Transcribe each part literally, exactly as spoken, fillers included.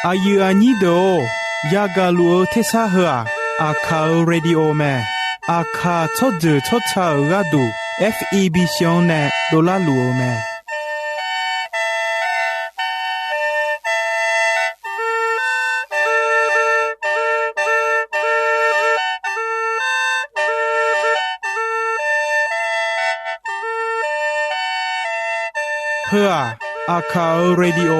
Aqyuif aqnyir deuq-or, yagaq luf-eu tersar heu-aq, Aqkaq-euq radio mae. Aqkaq tsawrjeuq tsawrca-euq gharduq, F E B C-anr nae dovlar luf-eu mae. Heu-aq, Aqkaq-euq radio,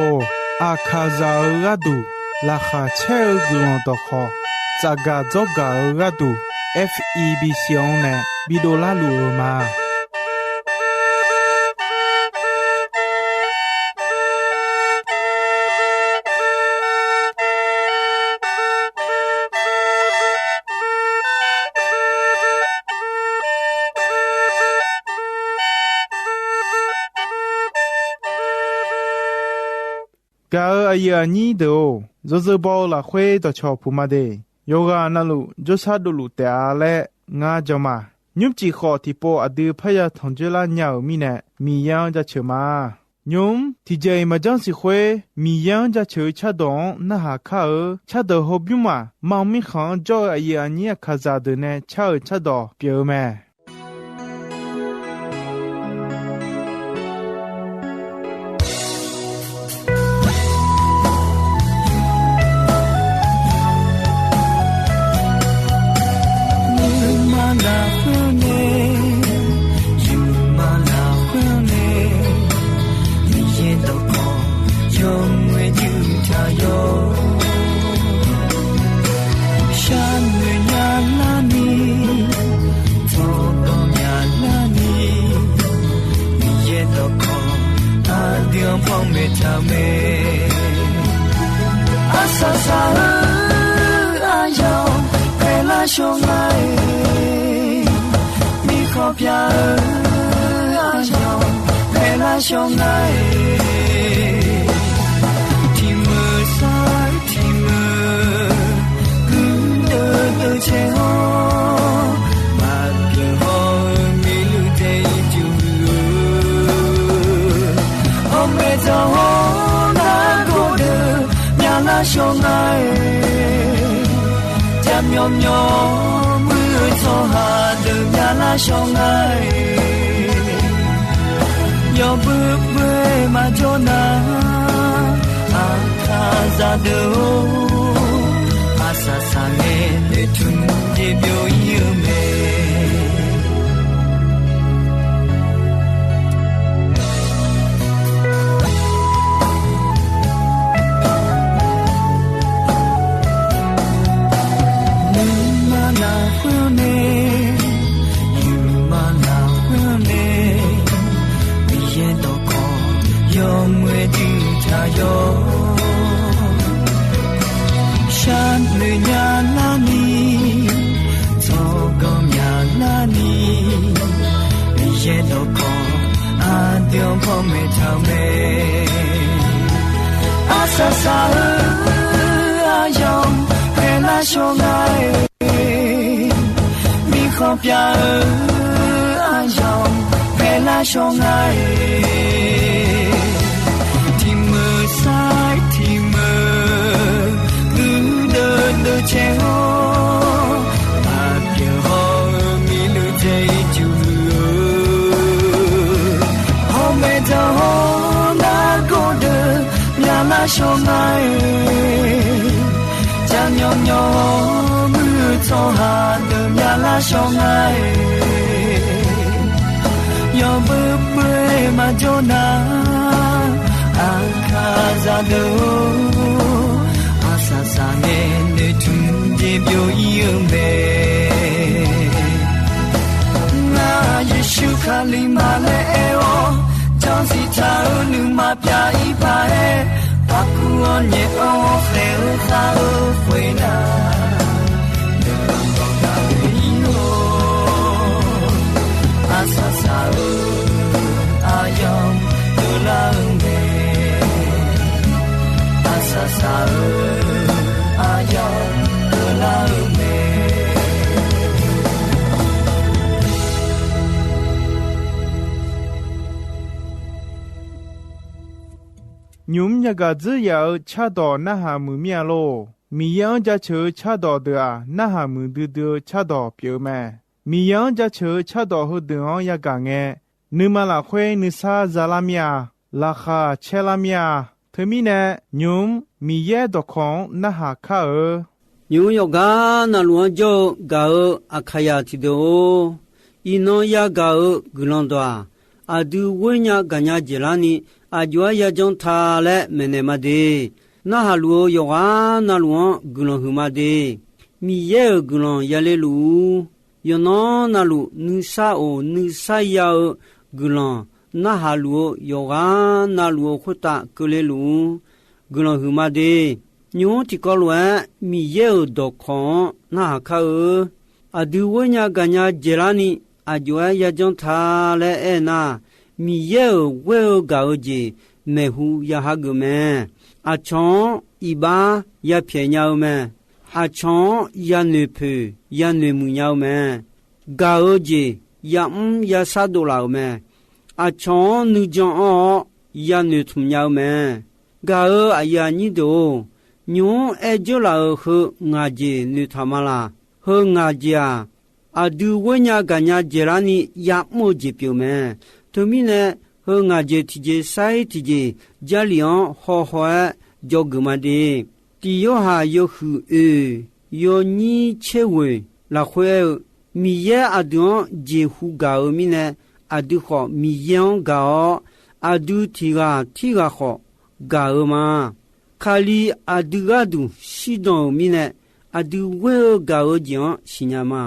Aqkaqzaq-euq gharduq laqkhaq caer-eu guiqlanq dawqkhawq, tsafgaq dzawrgaq-eu gharduq, F E B C-anr nae bidovlar luf-eu ma. Gaq-euq aqyuif aqnyir deuq-or, yawzeu baw-eu lafkhoer dawqcawq puq ma de. Yawqghaq navluf jawrshar dovluf taef-a laer ngar jan ma. Nymrcif khawf tiqpov aqdui parya tanqjoerlar nya-euq mirnae, Miqyaer-anr jaceuq ma. Nymq-mr tiqjeq-iq maqjanr siq khoer, Miqyaer-anr jaceuq-eu cardawq-anr narhaq kar-eu cardawq hawbymr-aq, mam mirkhanq-anr jawr-eu aqyuif aqnyir Aqkaqzaq deuq nae car-euq cardawq pyeuf-eu mae. Nuima lafkhoer nae, yawqma lafkhoer nae, Miqyaer dawqkawq yawmuiq-aer juq taq yawr. Sharnoeq nya larni, tsawrganr nya larni, Miqyaer dawqkawq aqdui-anr panmaeq taq-eu mae. Arsaq saq-eu aqyawf paeqlar shawr nga-iq, mirkhanq pyav-eu aqyawf paeqlar shawr nga-iq, tiq meuq sar tiq meuq guirdeuv deuv caer-awr, maqbyan haw-eu miqluv dae ircuf huiq-eu, hawmaeq dzaq hawr nargawr deuq myavlar shawr nga-iq, jaqmyawf myawf muir-eu tsawrhaq deuq myavlar shawr nga-iq, yawbui bui-aer maqjawr nar, Aqkaqzaq deuq-or, arsaq saq ngae noeqtmq jeq byov-ir-eu mae. Nuima lafkhoer nae, yawqma lafkhoer nae, Miqyaer dawqkawq yawmuiq-aer juq taq yawr. Sharnoeq nya larni, tsawrganr nya larni, Miqyaer dawqkawq aqdui-anr panmaeq taq-eu mae. Arsaq saq-eu aqyawf paeqlar shawr nga-iq, mirkhanq pyav-eu aqyawf paeqlar shawr nga-iq, tiq meuq sar tiq meuq guirdeuv deuv caer-awr, maqbyan haw-eu miqluv dae ircuf huiq-eu, hawmaeq dzaq hawr nargawr deuq myavlar shawr nga-iq, jaqmyawf myawf muir-eu tsawrhaq deuq myavlar shawr nga-iq, yawbui bui-aer maqjawr nar, Aqkaqzaq deuq-or, arsaq saq ngae noeqtmq jeq byov-ir-eu mae. Ngar Yeqsur Kali ma laer aer-awr, janrziq taq-eu nuima pyav-ir paq-aer, parkuv-awr nyaef-awr khaeq-eu khar-eu khoernar, nuima dawqdaq-eu ir-awr, arsaq saq-eu aqyawf dovlar-eu mae. Arsaq saq-eu aqyawf dovlar-eu mae. Nymq-mr yagaq dzeurya-eu cardawq narhaq muiq mir-a lor. Miqyaer-anr jaceuq-eu cardawq deuq-aq, narhaq muiqdui dui-eu cardawq pyeuf-eu mae. Miqyaer-anr jaceuq-eu cardawq heudeuq-anr yagaq ngae, nuima lafkhoer nuisar zalar mir-a. Laqkhaq caerlar mir-a. Teumirnae, nymq-mr Miqyaer dawqkawq-anr narhaq kar-eu. Nymq-mr yawqgar navluf-anr jawr-eu gaq-eu Aqkaqyaq tiqdeuq-or, iqnan yagaq-eu guiqlanq dawq-aq, aqdui ghoer nya gaqnya jeq larni aqjox-aer yajanr ta laer maeqnaeq ma de. Narhaq luf-eu yawqghaq navluf-anr guiqlanq huiq ma de. Miqyaer-euq guiqlanq yale luf-ur. Yawqnan navluf nuisar of nuisar ya-eu guiqlanq narhaq luf-eu yawqghaq navluf-eu khoertav keuvle luf-ur. Guiqlanq huiq ma de. Nymq-mr tiqkawv lof-aer Miqyaer-euq dawqkawq-anr narhaq kar-eu. Aqdui ghoer nya gaqnya jeq larni aqjox-aer yajanr ta laer aernar, Miqyaer-euq ghoer-eu gaq-eu jeq maeqhu ya hageuf mae. Aqcawq-anr iqbax yapyaeq nya-eu mae. Aqcawq-anr yanoeq poeq yanoeq muiq nya-eu mae. Gaq-eu jeq yamr yashar dovlaf-euq mae. Aqcawq-anr nuijan anr-awr yanoeq tmq nya-eu mae. Gaq-eu aqyuif aqnyir deuq-or, nymq-mr aer dzeurlaf-euq heu ngaq jeq noeqtaq ma laq. Heu ngaq jeq-aq, aqdui ghoer nya gaqnya jeq larni yamr-eu jeq pyeuf mae. Teumirnae, heu ngaq jeq tiqjeq sair tiqjeq Jarlif-anr hawhaw-aer dzawgeuf ma de. Tiq Yorhaq yawhuiq oeq yawnyir tser ghoeq lafkhoer aer-eu, Miqyaer aqdui-anr jeqhu gaq-eu mirnae, aqdui khawf Miqyaer-anr gaq-awr, aqdui tiq ghaq tirghaq khawf gaq-eu ma. Kali aqdui gharduq shirdan-euq mirnae, aqdui ghoer-eu gaq-eu jeq-anr siqnya ma.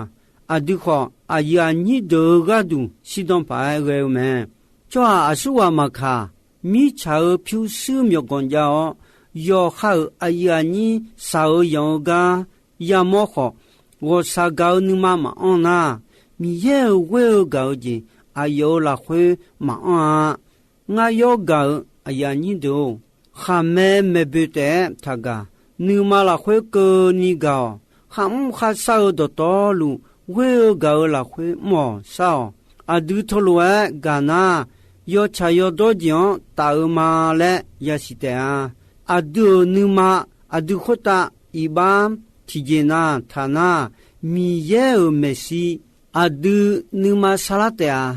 Aqdui khawf, aqyuif aqnyir deuq-eu gharduq shirdan paq-aer ghae-eu mae. Tsawrhaq aqsurghaq maqkaq, mirtsaq-euq pyurshuir myawqganq jav-awr, yawqha-euq aqyuif aqnyir shaq-eu yanq-eu gar yamawr khawf, ghawqshaq gaq-eu nuima maqanr nar, Miqyaer-euq ghoer-eu gaq-eu jeq aqyawf-euq lafkhoer maqanr-a. Ngar yawr gaq-euq aqyuif aqnyir deuq-or, khaqmae maeqboeq taef-aer taqgaq. Nuima lafkhoer keuvni gaq-awq. Kharmr kharshar-eu dawqtawvluf, ghoer-eu gaq-eu lafkhoer mr-awq shar-awq. Aqdui teulof-aer gaq nar, yawtsaq yawdawr jeq-anr taf-eu ma laer yasiq taef-a. Aqdui-euq nuima, aqdui khoertav iqbax tiqjeq nav taq nar, Miqyaer-euq maeqshi aqdui nuima sarlar taef-a.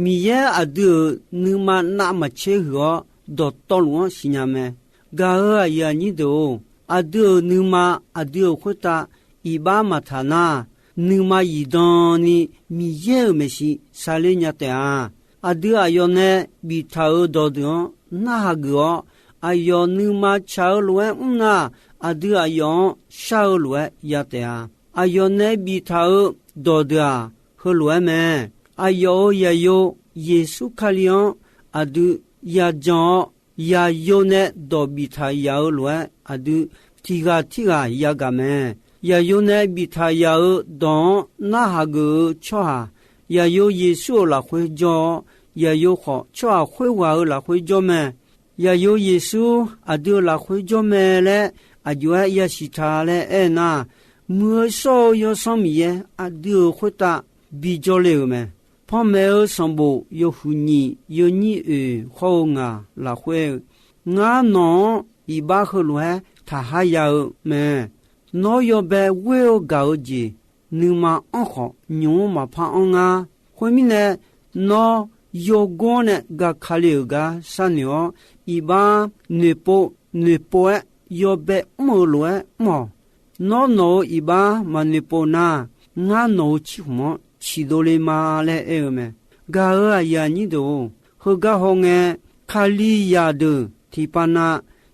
Miqyaer aqdui-euq nuima navmaqtser huiq-awr, dawqtawvluf-anr siqnya mae. Gaq-eu aqyuif aqnyir deuq-or, aqdui-euq nuima aqdui-euq khoertav iqbax maqtaq nar, nuima zifdan ni Miqyaer-euq maeqshi sarler nya taef-a. Aqdui aqyawf nae biftaq-euq dawqdeuq-anr narhaq geuf-awr, aqyawf nuima tsaq-eu lof-aer mr nar, aqdui aqyawf-anr shar-eu lof-aer ya taef-a. Aqyawf nae biftaq-eu dawqdeuq-aq, heulof-aer mae. Aqyawf-euq Zaqyo Yeqsur Kali-anr aqdui yajan-awr, Zaqyo nae dawq biftaq yaf-eu lof-aer aqdui tiq ghaq tirghaq yagaq mae. Zaqyo nae biftaq yaf-eu dawq-anr narhaq geuf-eu tsawrhaq, Zaqyo Yeqsur-euq lafkhoer jawr-awr, Zaqyo khawf tsawrhaq khoerghaq-euq lafkhoer jawr mae. Zaqyo Yeqsur aqdui-euq lafkhoer jawr mae laer aqjox-aer yasiq ta laer aernar, Muiq-eu shawr-eu Yawsanr Miqyaer aqdui-euq khoertav bijawr le-euq mae. Panmaeq-eu sanqbof yawhuiq nyiq yawnyir oeq hawr-eu ngaq lafkhoer-eu, Ngar nawq-anr iqbax heulof-aer taqhar ya-eu mae. Nawr yawbae ghoer-eu gaq-eu jeq nuima anr khawf, nymq-mr maqpar anr ngar. Khoermirnae, nawr yawgor-anr nae gaka le-euq gar sharnoeq-awr, iqbax noeqpov noeqpov-aer yawbae mr-eu lof-aer mr-awq. Nawr nawq-euq iqbax maqnoeqpov nar, ngar nawq-euq cirkhmq-anr ciqdov le ma laer aer-eu mae. Gaq-eu aqyuif aqnyir deuq-or, heugar hawngae, Kalizaq deuq tiqpav na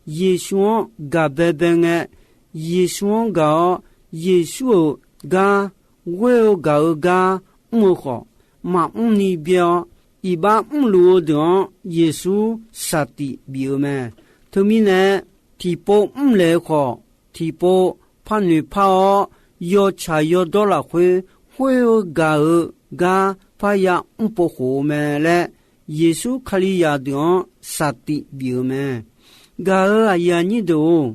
Yeqsur-anr gaq baebae ngae, Yeqsur-anr gaq-awr, Yeqsur-euq gar ghoer-eu gaq-eu gar mr-eu khawf, maqmr ni byaer-awr, iqbax mrluf-eu deuq-anr Yeqsur saqtif bif-eu mae. Teumirnae, tiqpov mrlaeq-eu khawf, tiqpov parnoeq par-awr, yawtsaq yawdawr lafkhoer khoer-eu gaq-eu gar parya mrpov khof-eu mae laer, Yeqsur Kalizaq deuq-anr saqtif bif-eu mae. Gaq-eu aqyuif aqnyir deuq-or,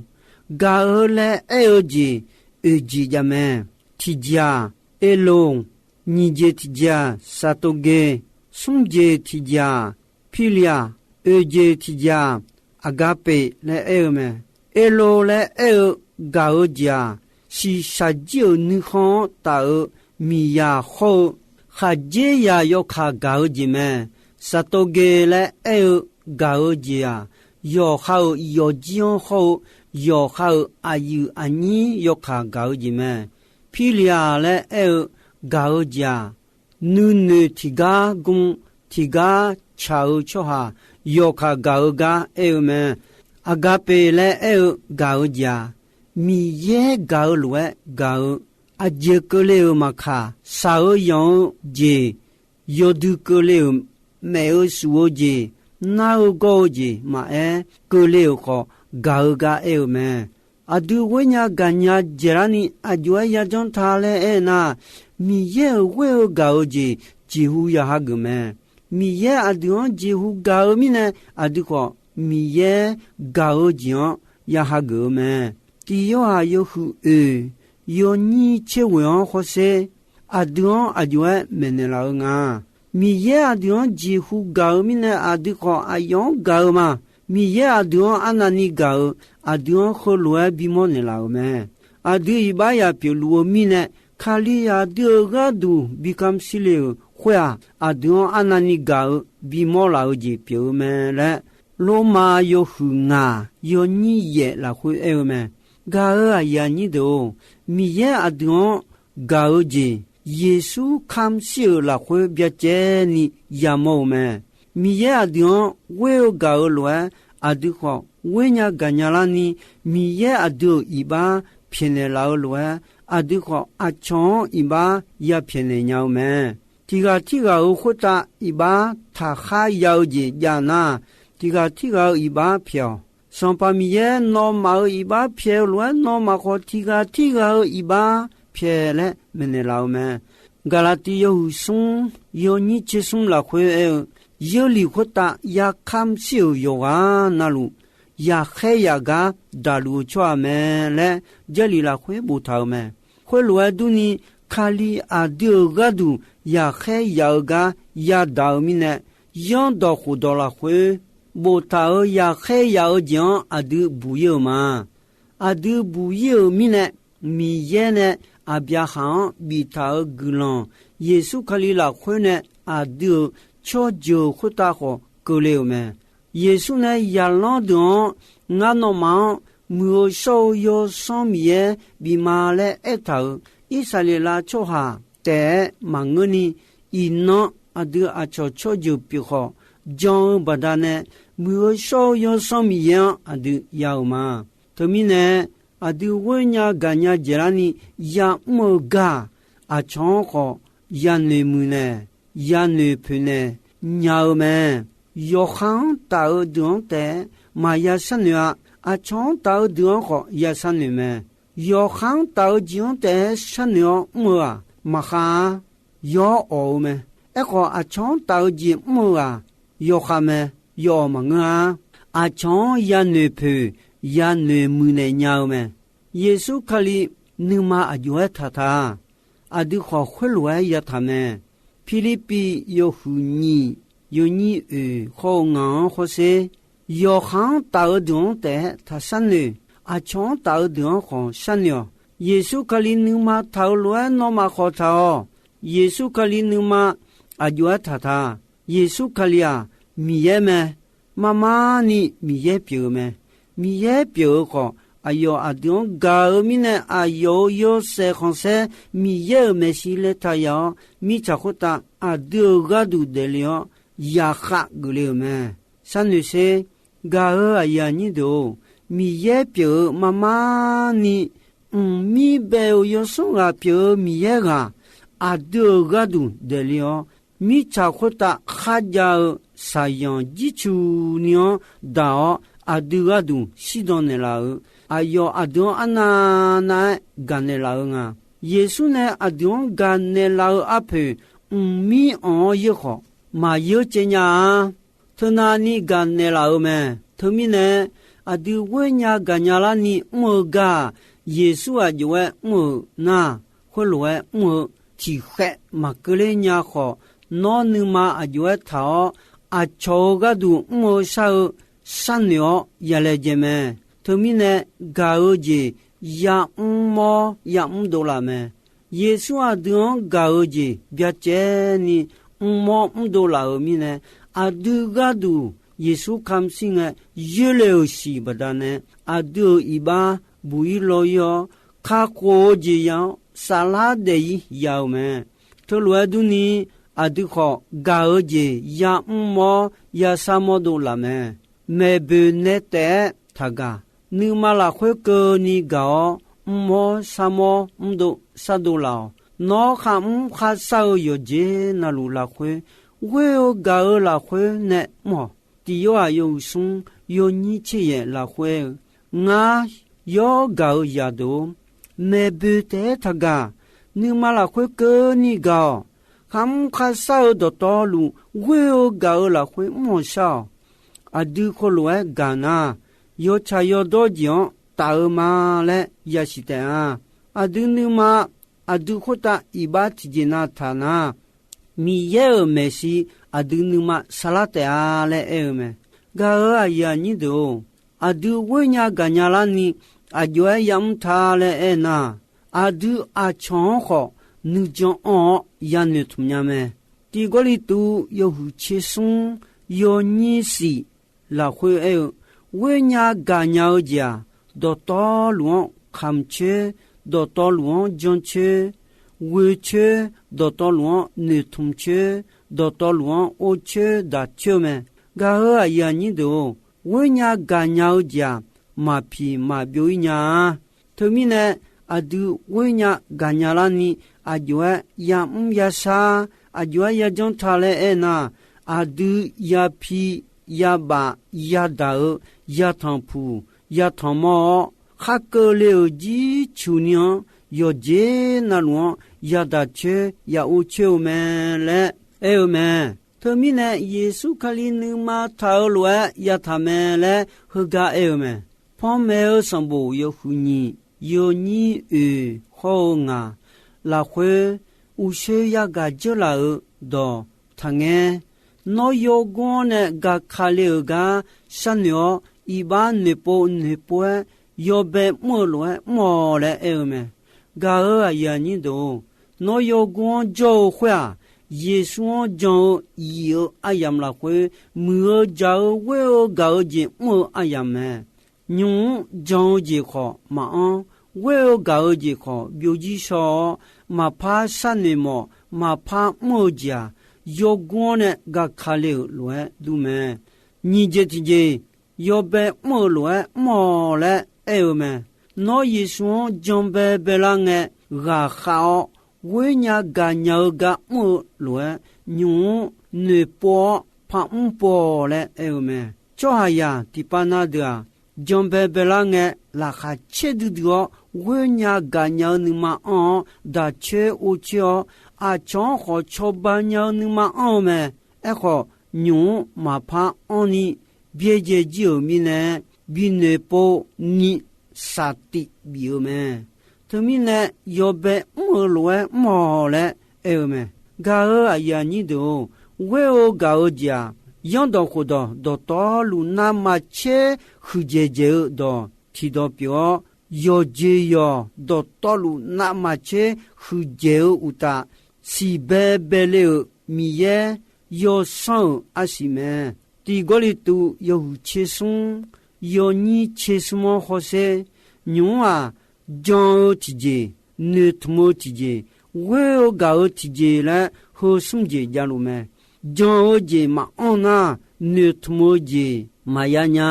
gaq-eu laer aer-eu jeq oeqjeq jav mae. Tiqjeq-aq, Eloq, nyiq jeq tiqjeq-aq, Saqtoqgeq, smr jeq tiqjeq-aq, Piliq, oeq jeq tiqjeq-aq, Aqgapeq laer aer-eu mae. Erlo laer aer-eu gaq-eu jeq-aq, shiqshaq jir-euq nuikhanr-anr taf-eu miqzaq hawr-eu, khaqdzerzaq yawkaq gaq-eu jeq mae. Saqtov geq laer aer-eu gaq-eu jeq-aq, yawqha-euq yawqjir-anr hawr-eu, yawqha-euq aqyuif aqnyir yawkaq gaq-eu jeq mae. Pirliq-aq laer aer-eu gaq-eu jeq-aq, nuinoeq tiqgar gm tiqgar caq-eu tsawrhaq yawkaq gaq-eu gar aer-eu mae. Aqgapeq laer aer-eu gaq-eu jeq-aq, Miqyaer gaq-eu lof-aer gaq-eu, aqjeq keuvle-euq maqkaq, shaq-eu yanq-eu jeq, yawdui keuvle-euq, maef-eu shuf-eu jeq, nar-eu gawr-eu jeq maqaer, keuvle-euq khawf gaq-eu gar aer-eu mae. Aqdui ghoer nya gaqnya dzaeqlarni aqjox-aer yajanr ta laer aernar, Miqyaer-euq ghoer-eu gaq-eu jeq jeqhu ya hageuf mae. Miqyaer aqdui-anr jeqhu gaq-eu mirnae, aqdui khawf Miqyaer gaq-eu jeq-anr ya hageuf-eu mae. Tiq Yorhaq yawhuiq oeq yawnyir tser ghoeq-anr hawsher, aqdui-anr aqjox-aer maeqnaeq laf-eu nga. Miqyaer aqdui-anr jeqhu gaq-eu mirnae, aqdui khawf aqyawf-anr gaq-eu ma. Miqyaer aqdui-anr arnavni gaq-eu, aqdui-anr heulof-aer bimawr naeqlaf-euq mae. Aqdui iqbax yaf pyeufluf-eu mirnae, Kali aqdui-euq gharduq bi kamq shirle-euq khoer-aq, aqdui-anr arnavni gaq-eu bimawr laf-eu jeq pyeuf-eu mae laer, Lormav yawhuiq ngaq yawnyir yaef lafkhoer aer-eu mae. Gaq-euq aqyuif aqnyir deuq-or, Miqyaer aqdui-anr gaq-eu jeq, Yeqsur kamq shir-euq lafkhoer byacaevni yamawr-eu mae. Miqyaer aqdui-anr ghoer-eu gaq-eu lof-aer, aqdui khawf ghoer nya gaqnya larni, Miqyaer aqdui-euq iqbax pyaeqnaeq laf-eu lof-aer, aqdui khawf aqcawq-anr iqbax ya pyaeqnaeq nya-eu mae. Tiq ghaq tirghaq-euq khoertav iqbax taqkhar ya-eu jeq jav nar, tiq ghaq tirghaq-euq iqbax pyaeq-awq. Sanqpaq Miqyaer nawmaf-euq iqbax pyaeq-eu lof-aer, nawmaf khawf tiq ghaq tirghaq-euq iqbax pyaeq laer maeqnaeq laf-eu mae. Gaqlaqtiv yawhuiq smr yawnyir tser smr lafkhoer aer-eu, Yeurlif khoertav ya kamq shir-euq yawqghaq navluf, yaqkhaer yaqgar daqluf-eu tsawrhaq mae laer, Jarlif lafkhoer boftaq-euq mae. Khoerlof-aer durni, Kali aqdui-euq gharduq yaqkhaer yaq-eu gar yadaq-eu mirnae, Zanrdawq khofdawq lafkhoer boftaq-euq yaqkhaer yaq-eu jeq-anr aqdui buq-ir-euq ma. Aqdui buq-ir-euq mirnae, Miqyaer nae Aqbyaqhaq-anr biftaq-euq guiqlanq, Yeqsur Kali lafkhoer nae aqdui-euq tsawrjeuq khoertav khawf keuvle-euq mae. Yeqsur nae zaqlanr deuq-anr, Ngar nawmaf-anr Muiq-eu shawr-eu Yawsanr Miqyaer bif ma laer aertaq-euq Irsaqleqlav tsawrhaq taef-aer maqngeurni, iqnan aqdui aqcawq tsawrjeuq pyeuf khawf, jan-eu baqdanae Muiq-eu shawr-eu Yawsanr Miqyaer-anr aqdui ya-euq ma. Teumirnae, aqdui ghoer nya gaqnya dzaeqlarni ya'mr-eu gar-aq, aqcawq-anr khawf yanoeq muiqnaeq, yanoeq poeqnaeq nya-eu mae. Yawqha-anr taf-eu deuq-anr taef-aer maqya sharnoeq-a. Aqcawq-anr taf-eu deuq-anr khawf ya sharnoeq mae. Yawqha-anr taf-eu jeq-anr taef-aer sharnoeq-awr mr-eu-aq, maqkhav-a. Yawr awq-eu mae. Aerkhawf, aqcawq-anr taf-eu jeq mr-eu-aq, yawkhav mae. Yawawq maqngeur-a. Aqcawq-anr yanoeq poeq, yanoeq muiqnaeq nya-eu mae. Yeqsur Kali nuima aqjox-aer taq ta. Aqdui khawf khoerlof-aer yataq mae. Pirlirpiv yawhuiq nyiq yawnyir oeq khawr-eu ngaq-anr hawsher. Yawqha-anr taf-eu deuq-anr taef-aer taq sharnoeq. Aqcawq-anr taf-eu deuq-anr khawf sharnoeq-awq. Yeqsur Kali nuima taq-eu lof-aer nawmaf khawf taq-awq. Yeqsur Kali nuima aqjox-aer taq ta. Yeqsur Kali-aq, Miqyaer mae. Marmarni Miqyaer pyeuf-eu mae. Miqyaer pyeuf-eu khawf, aqyawf aqdui-anr gaq-eu mirnae, aqyawf-euq yawshaef khanqsaer Miqyaer-euq maeqshi laetaq yaf-awr, mirtsaq khoertav aqdui-euq gharduq daefle-awr, yaqkhav geufle-euq mae. Sharnoeq sher. Gaq-eu aqyuif aqnyir deuq-or, Miqyaer pyeuf-eu marmarni mqmir bae-euq yawsanr ghaq pyeuf-eu Miqyaer ghaq aqdui-euq gharduq daefle-awr, mirtsaq khoertav kharjav-eu shaqzanq jircuf ni-anr daq-awr, aqdui gharduq shirdan naeqlaf-euq, aqyawf aqdui-anr arnav nav-aer gaqnaeq laf-eu nga. Yeqsur nae aqdui-anr gaqnaeq laf-eu arpoeq, mqmir anq-awr yeur khawf, maqyeur caev nya-a. Teunavni gaqnaeq laf-eu mae. Teumirnae, aqdui ghoer nya gaqnya larni mr-eu gar-aq, Yeqsur aq jov-aer mr-euq nar, khoerlof-aer mr-eu tiqkhaev maqkeuv ler nya khawf, nawr nuima aq jov-aer taq-awr, aqcawq-euq gharduq mr-eu shar-eu sharnoeq-awr yalaejae mae. Teumirnae, gaq-eu jeq ya'mr mawr ya'mr dovlaf mae. Yeqsur aqdui-anr gaq-eu jeq byacaevni mrmawr mrdov laf-euq mirnae, aqdui gharduq Yeqsur kamq shir ngae yoerle-euq siq baqdanae, aqdui-euq iqbax buq-ir law-ir-awr, kakhof-eu jeq ya-awr saflar daef-ir ya-eu mae. Teulof-aer durni, aqdui khawf gaq-eu jeq ya'mr mawr yashar mawr dovlaf mae. Maeqboeq nae taef-aer taqgaq. Nuima lafkhoer keuvni gaq-awr, mrmawr sharmawr mrdov shardov laf-awq. Nawr kharmr kharshar-eu yawqjeq navluf lafkhoer, ghoer-eu gaq-eu lafkhoer nae mr-awq. Tiq Yorhaq yawhuiq smr yawnyir tser yaef lafkhoer-eu, Ngar yawr gaq-eu zaqdeuq-or, maeqboeq taef-aer taqgaq. Nuima lafkhoer keuvni gaq-awq. Kharmr kharshar-eu dawqtawvluf ghoer-eu gaq-eu lafkhoer mr-awq shar-awq. Aqdui khoerlof-aer gaq nar, yawtsaq yawdawr jeq-anr taf-eu ma laer yasiq taef-a. Aqdui nuima, aqdui khoertav iqbax tiqjeq nav taq nar, Miqyaer-euq maeqshi aqdui nuima saflar taef-a laer aer-eu mae. Gaq-eu aqyuif aqnyir deuq-or, aqdui ghoer nya gaq nya larni aqjox-aer ya'mr ta laer aernar, aqdui aqcawq-anr khawf nuijan anr-awr yanoeq tmq nya mae. Tiq Gawrliqtu yawhuiq tser smr yawnyir siq lafkhoer aer-eu, ghoer nya gaq nya-eu jeq-aq, dawqtawvluf-anr kamq coer, dawqtawvluf-anr jan coer, ghoe coer, dawqtawvluf-anr noeqtmq coer, dawqtawvluf-anr or coer daq coer-eu mae. Gaq-eu aqyuif aqnyir deuq-or, ghoer nya gaq nya-eu jeq-aq, maqpiq maqbyov-ir nya-a. Teumirnae, aqdui ghoer nya gaq nya larni aqjox-aer ya'mr yashar, aqjox-aer yajanr ta laer aernar, aqdui yapi yabaf yadaq-eu yatanq puq yatanq mawr-awr, khar keuvle-euq jircuq ni-anr yawqjeq navluf-anr yadaq coer ya or coer-eu mae laer aer-eu mae. Teumirnae, Yeqsur Kali nuima taq-eu lof-aer yataq mae laer heugar aer-eu mae. Panmaeq-eu sanqbof yawhuiq nyiq yawnyir oeq hawr-eu ngaq lafkhoer, uqshoe yagaq dzeurlaf-eu dawq taqngaer. Nawr yawgor-anr nae gaqkale-euq gar sharnoeq-awr, iqbax noeqpov noeqpov-aer yawbae mr-eu lof-aer mr-awq laer aer-eu mae. Gaq-eu aqyuif aqnyir deuq-or, nawr yawgor-anr jawr-eu khoer-aq, Yeqsur-anr jan-eu yif-eu aryamq lafkhoer, muiq-eu jaq-eu ghoer-eu gaq-eu jeq mr-eu aryamq mae. Nymq-mr jan-eu jeq khawf maqanr, ghoer-eu gaq-eu jeq khawf byovjir shaw-awr, maqpar sharnoeq mawf, maqpar mr-eu jeq-aq, yawgor-anr nae gaqkale-euq lof-aer dur mae. Nyiq jeq tiq jeq yawbae mr-eu lof-aer mr-awq laer aer-eu mae. Nawr Yeqsur-anr janbae baelar ngae ghaqkhav-awr, ghoer nya gaq nya-eu gar mr-eu lof-aer, nymq-mr noeqpov-awr par mr pov-awq laer aer-eu mae. Tsawrhaqzaq tiqpav na deuq-aq, janbae baelar ngae laqkhaq caer duidui-awr, ghoer nya gaq nya-eu nuima anr-awr, daq coer or coer-awr, aqcawq-anr khawf cawba nya-eu nuima anr-eu mae. Aerkhawf, nymq-mr maqpar anrni byaerdzae jir-euq mirnae, binoeq pov ni saqtif bif-eu mae. Teumirnae, yawbae mr-eu lof-aer mr-awq laer aer-eu mae. Gaq-eu aqyuif aqnyir deuq-or, ghoer-eu gaq-eu jeq-aq, yanrdawq khofdawq dawqtawvluf navmaqtser huiqdzaeq dzaeq-eu dawq tiqdawq pyeuf-awr, yawqjeq yawq dawqtawvluf navmaqtser huiqdzaeq-eu uqtaf, siqbae baele-euq Miqyaer yawsanr-euq arsiq mae. Tiq Gawrliqtu yawhuiq tser smr yawnyir tser smr-anr hawsher. Nymq-mr-aq, jan-eu tiqjeq, noeqtmq-eu tiqjeq, ghoer-eu gaq-eu tiqjeq laer heu smr jeq javluf mae. Jan-eu jeq maqanr nar, noeqtmq-eu jeq maqya nya.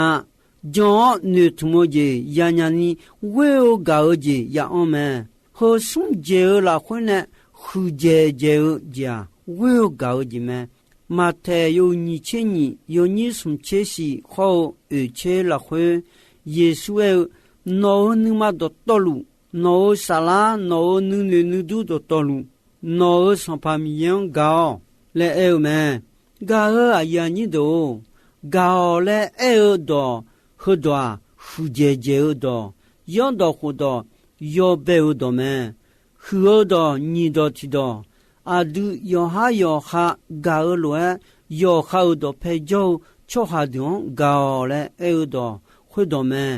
Jan-awr noeqtmq-eu jeq yanya ni, ghoer-eu gaq-eu jeq ya anr mae. Heu smr dzaeq-eu lafkhoer nae huiqdzaeq dzaeq-eu jeq-aq, ghoer-eu gaq-eu jeq mae. Maqtaeq yawhuiq nyiq tser nyiq yawnyir smq tser shiq hawr-eu oeq tser lafkhoer, Yeqsur aer-eu, Nawq-euq nuima dawqtawvluf, nawq-euq saflar, nawq-euq nuinoeq nuidur dawqtawvluf, nawq-euq Sanqpaq Miqyaer-anr gaq-awq laer aer-eu mae. Gaq-eu aqyuif aqnyir deuq-or, gaq-awq laer aer-eu dawq, heudawq-aq, huiqdzaeq dzaeq-eu dawq, yanrdawq khofdawq, yawbae-eu dawq mae. Huiq-eu dawq nyiq dawq tiqdawq, aqdui yawqhar yawqha gaq-eu lof-aer, yawqha-euq dawqpae jawr-eu tsawrhaq deuq-anr gaq-awq laer aer-eu dawq khoerdawq mae.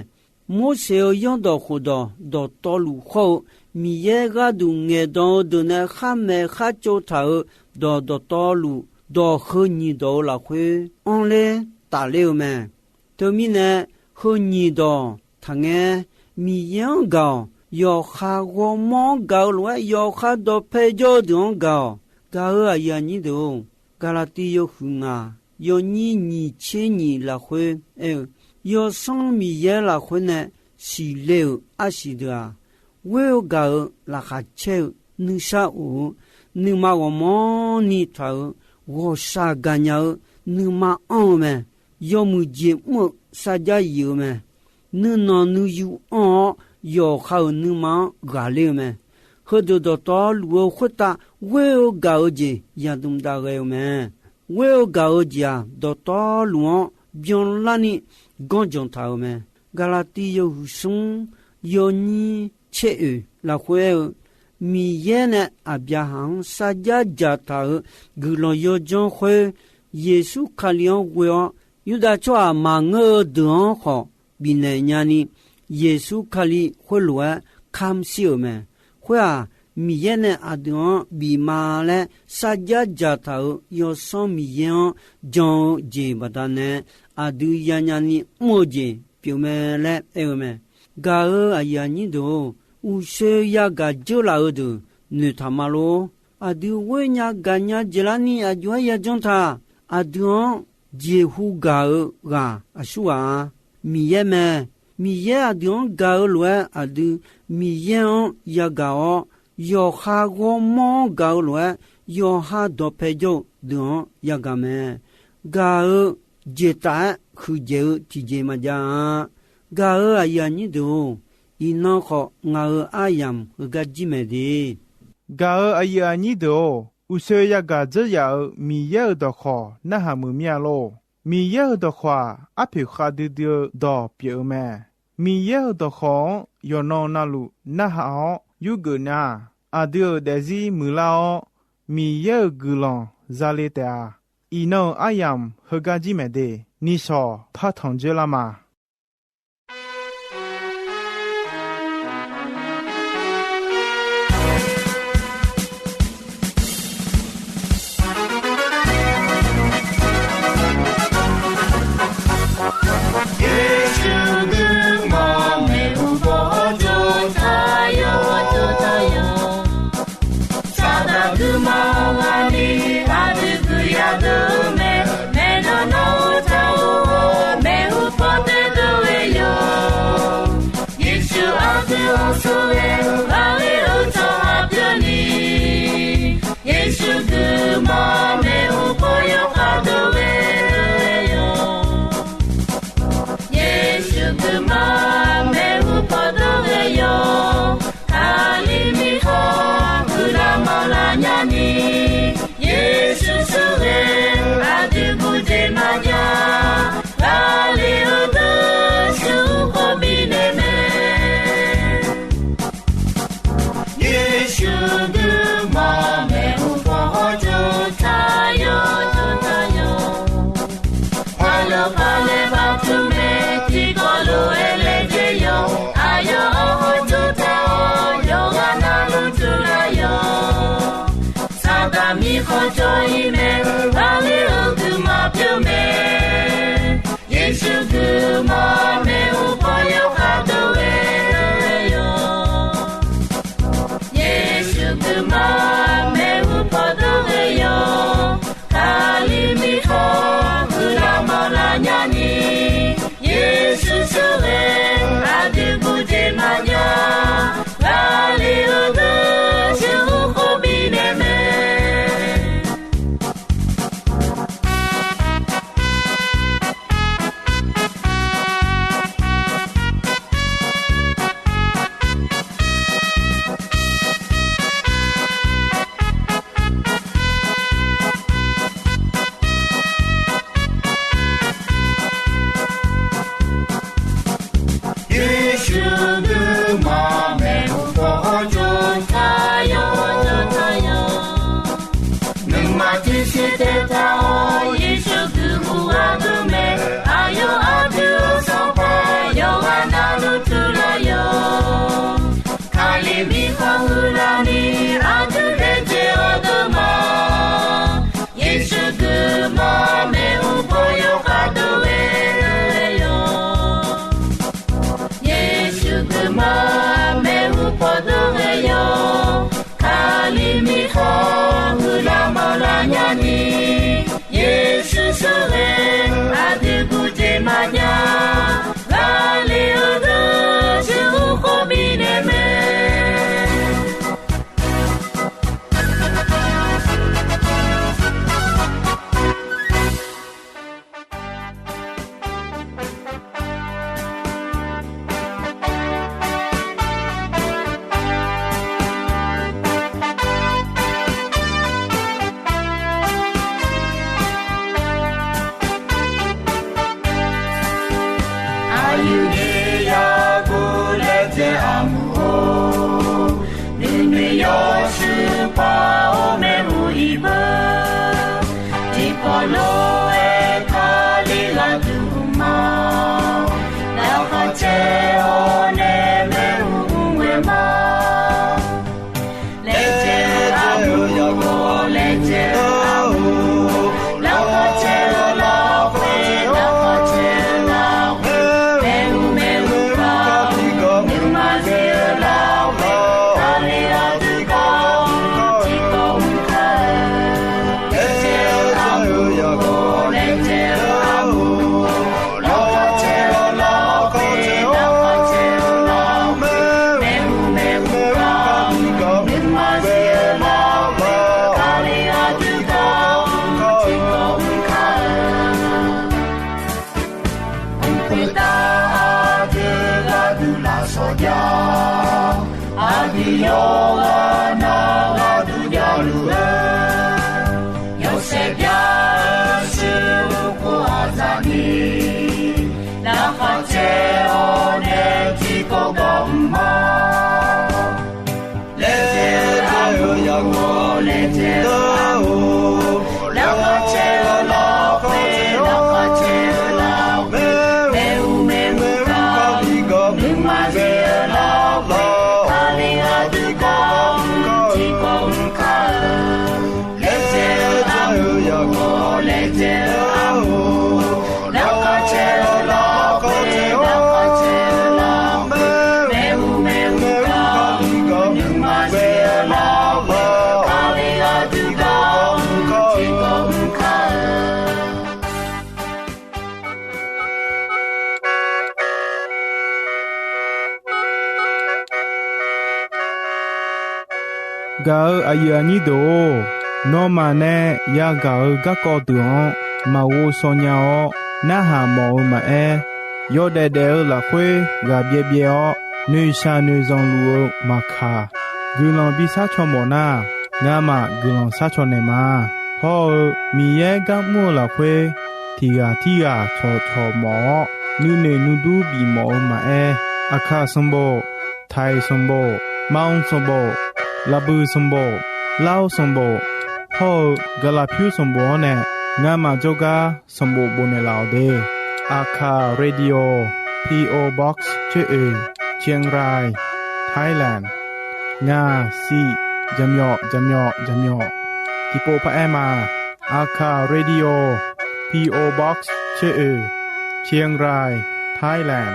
Morseq-euq zanrdawq khofdawq dawqtawvluf hawr-eu Miqyaer gharduq ngaeqdan-eu deuq nae kharmaeq khartsov taq-euq dawq dawqtawvluf dawq heu nyiq dawq-eu lafkhoer anrler tafler-eu mae. Teumirnae, heu nyiq dawq taqngae, Miqyaer-anr gaq-awq, yawqha ghawrmawr-anr gaq-eu lof-aer yawqha dawqpae jawr-eu deuq-anr gaq-awq. Gaq-euq aqyuif aqnyir deuq-or, Gaqlaqtiv yawhuiq ngaq yawnyir nyiq tser nyiq lafkhoer aer-eu, Yawsanr Miqyaer lafkhoer nae siqle-euq arsiq deuq-aq, ghoer-eu gaq-euq laqkhaq caer-eu nuisar of-eu, nuima ghawqmanrni taq-euq, ghawqshaq gaqnya-eu nuima anr-eu mae. Yawmuiq jeq mr-eu sarjax yif-eu mae. Nuinanq nuiyu anr-awr, yawqha-euq nuima-anr ghaqler-eu mae. Heudeuq dawqtawvluf-eu khoertav ghoer-eu gaq-eu jeq yadm dav ghae-eu mae. Ghoer-eu gaq-eu jeq-aq, dawqtawvluf-anr byanlarni ganrjanq taq-euq mae. Gaqlaqtiv yawhuiq smr yawnyir tser oeq lafkhoer aer-eu, Miqyaer nae Aqbyaqhaq-anr sarjax dzaqtaq-euq guiqlanq yawdzanr khoer, Yeqsur Kali-anr ghoe-awr, Yurdav tsawrhaq maqngeur-eu deuq-anr khawf bifnaeq nyani, Yeqsur Kali khoerlof-aer kamr shir-euq mae. Khoer-aq, Miqyaer nae aqdui-anr bif ma laer sarjax dzaqtaq-euq Yawsanr Miqyaer-anr jan-eu jeq baqdanae, aqdui yanya ni mr-eu jeq pyeuf mae laer aer-eu mae. Gaq-euq aqyuif aqnyir deuq-or, uqshoe yagaq dzeurlaf-eu deuq noeqtaq ma lor. Aqdui ghoer nya gaqnya jeq larni aqjox-aer yajanr taq. Aqdui-anr jeqhu gaq-eu ghaq aqsurghaq-a, Miqyaer mae. Miqyaer aqdui-anr gaq-eu lof-aer aqdui Miqyaer-anr yagaq-awr, yawqha ghawrmawr-anr gaq-eu lof-aer yawqha dawqpae jawr-eu deuq-anr yagaq mae. Gaq-eu jeq taf-aer huiqdzaeq-eu tiqjeq maqjav-a. Gaq-euq aqyuif aqnyir deuq-or, iqnan khawf ngaq-euq aryamq heugar jir maeq de. Gaq-euq aqyuif aqnyir deuq-or, uqshoe yagaq dzeur yaf-euq Miqyaer-euq dawqkhawq narhaq muiq mir-a lor. Miqyaer-euq dawqkhawq-aq, arpoeq khavdui dui-eu dawq pyeuf-eu mae. Miqyaer-euq dawqkhawq-anr yawqnan navluf narhaq-awr yurgeuf nar, aqdui-euq daefzir muiqlar-awr, Miqyaer-euq guiqlanq zale taef-a. Iqnan-euq aryamq heugar jir maeq de. Nishawq par tanq dzoerlar ma. Yeqsur guiqlanq maeqhu paw jawr taq yawr. Saqdaq guiqma ghaq ni aqdui guiqya deuq-eu mae. Maeqnan nawr-eu taq-or, maeqhu paw taedov-eu yawq. Yeqsur aqdui-anr shawr-aer ghaqler-eu tsawrhaq pyeuf ni, Yeqsur guiqma maeqhu paw yawkhav dov ghae-eu yawq. Yeqsur guiqma maeqhu paw dov ghae yawq. Kali mirkhanq guiqlanq maqlaq nyani, Yeqsur shawr-aer aqdui guv jeq maqjav. Kali-eu deuq shuq khof bifnaeq mae. Yeqsur guiqma maeqhu paw hawr jawr taq yawr, jawr taq yawr. Aqyawf paqlaeq baqtaq mae, tiqkawv lof-aer laejae yawq. Aqyawf-anr hawr jawr taq-awr, yawqghaq navluf tuvlar yawq. Saqdaq mirkhanq jawr-ir mae, ghaqler-eu guiqma pyeuf mae. Yeqsur guiqma maeqhu paw yawkhav dov ghae-eu yawq. Yeqsur guiqma maeqhu paw dov ghae yawq. Kali mirkhanq guiqlanq maqlaq nyani, Yeqsur shawr-aer aqdui guv jeq maqjav. Kali-eu deuq shuq khof bifnaeq mae. Lof-aer Kali gharduq mr-awr, laqkhaq caer-awr nae maeqhu mr ghae ma. Laejae-eu armur, laejae-eu armur, laqkhaq caer-eu lafkhoer, laqkhaq caer-eu lafkhoer, maeqhu maeqhu kar, nuima zir-eu lafkhoer, Kali gharduq gar tiqkawv mr kar-eu. Laejae-eu armur, laejae-eu armur, laqkhaq caer-eu lafkhoer, laqkhaq caer-eu lafkhoer, maeqhu maeqhu kar, nuima zir-eu lafkhoer, Kali gharduq gar tiqkawv mr kar-eu. Mq khoertav aqdui gharduq lafsawq jav-awr, aqdui yawqghaq na gharduq javluf-eu, yawshaef byav-eu shuir-eu khoer aqzaqni, laqkhaq caer-awr nae tiqkawv gawv mr-awr, laejae-eu armur, laejae-eu armur, laqkhaq caer-eu lafkhoer, laqkhaq caer-eu lafkhoer, maeqhu maeqhu kar, nuima zir-eu lafkhoer, Kali gharduq gar tiqkawv mr kar-eu. Laejae-eu armur, laejae-eu armur, laqkhaq caer-eu lafkhoer, laqkhaq caer-eu lafkhoer, maeqhu maeqhu kar, nuima zir-eu lafkhoer, Kali gharduq gar tiqkawv mr kar-eu. Gaq-eu aqyuif aqnyir deuq-or, nawmaf nae yagaq-eu garkawv deuq-anr maqghov shaw nya-awr narhaq mawf-eu maqaer, yawdaef daef-eu lafkhoer ghaq byaev byaev-awr noeqshaq noeqzanq luf-eu maqkaq, guiqlanq bishar caw mawf nar, ngamaf guiqlanq shar caw naeq ma. Hawr-eu Miqyaer gar mr-eu lafkhoer tiq ghaq tirghaq cawqcawq mawf-awr, nuinoeq nuidur bifmawf-eu maqaer, Aqkaq sanqbof, Taiq sanqbof, Manq sanqbof, Laqbuiq sanqbof, Lar sanqbof, hawr-eu Gaqlaqpyur sanqbof-anr nae ngamaf jawrgar sanqbof bofnaeq laf-awq de. Aqkaq Radio, P O Box tser oeq, Chiang Rai, Thailand, ngaq siq jaqmyawf jaqmyawf jaqmyawf. Tiqpov paraer ma. Aqkaq Radio, P O Box tser oeq, Chiang Rai, Thailand,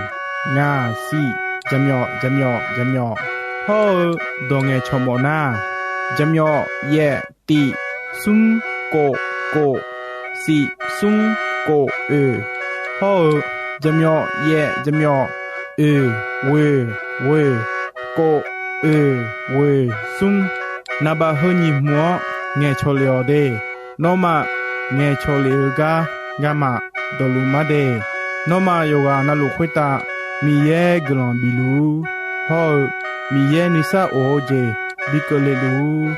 ngaq siq jaqmyawf jaqmyawf jaqmyawf. Hawr-eu dawq ngaeqcawq mawf nar, jaqmyawf yaef tiq smr kof kof siq smr kof oeq, hawr-eu jaqmyawf yaef jaqmyawf oeq ghoeq ghoeq kof oeq ghoeq smr. Naqbaf heu nyiq hmq-anr ngaeqcawq lef-awq de. Nawmaf ngaeqcawq lef-eu gar ngamaf dawqluf mar de. Nawmaf yawqghaq navluf khoertav Miqyaer guiqlanq bif luf-ur, hawr-eu Miqyaer nuisar of-eu jeq bi keuvle luf-ur.